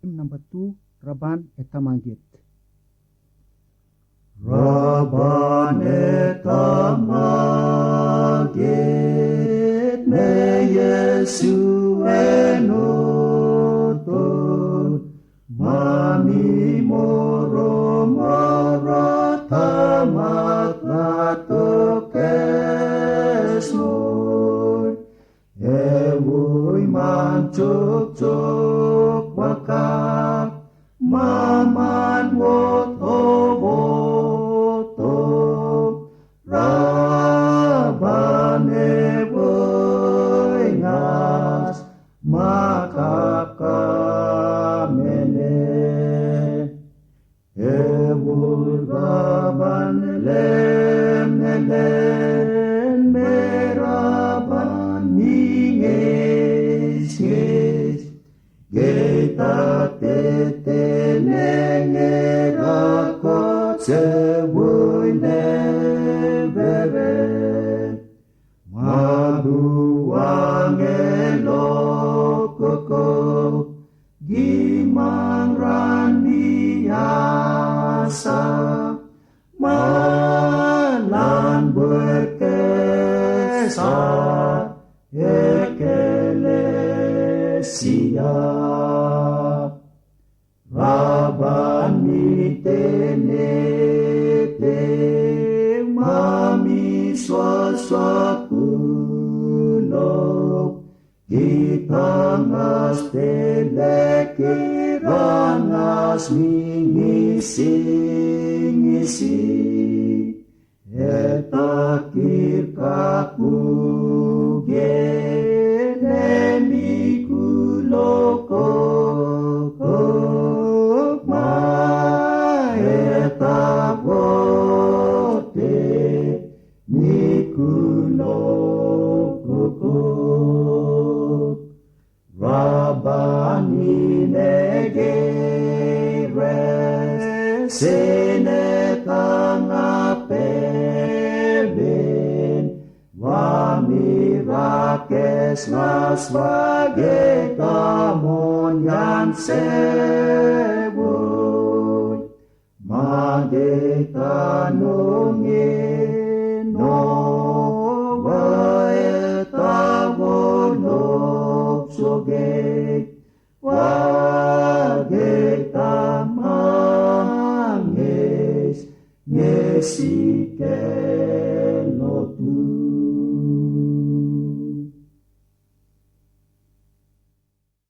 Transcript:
Number 2, Raban etamangit. Raban etamangit me Yesu enoton mami moro moro tamat latokesmon ewuy man tuk tuk wakak maman woto woto Raban ewuy ngas makakamene ewuy Raban lemelen meraban minges Geta tete nengerakot sewuy nevere Mabuang elokoko gimang raniasa Malan berkesa ekelesia Raban mitenete mami swa kuno Gitangas telekirangas mingisi ngisi Etakir kakuge nemi kuloko Rabani negere sinetangapelin Wamirakes maswagetamon yan sewuy Magetanungin no waetawolok soge wagetamanges ngesi.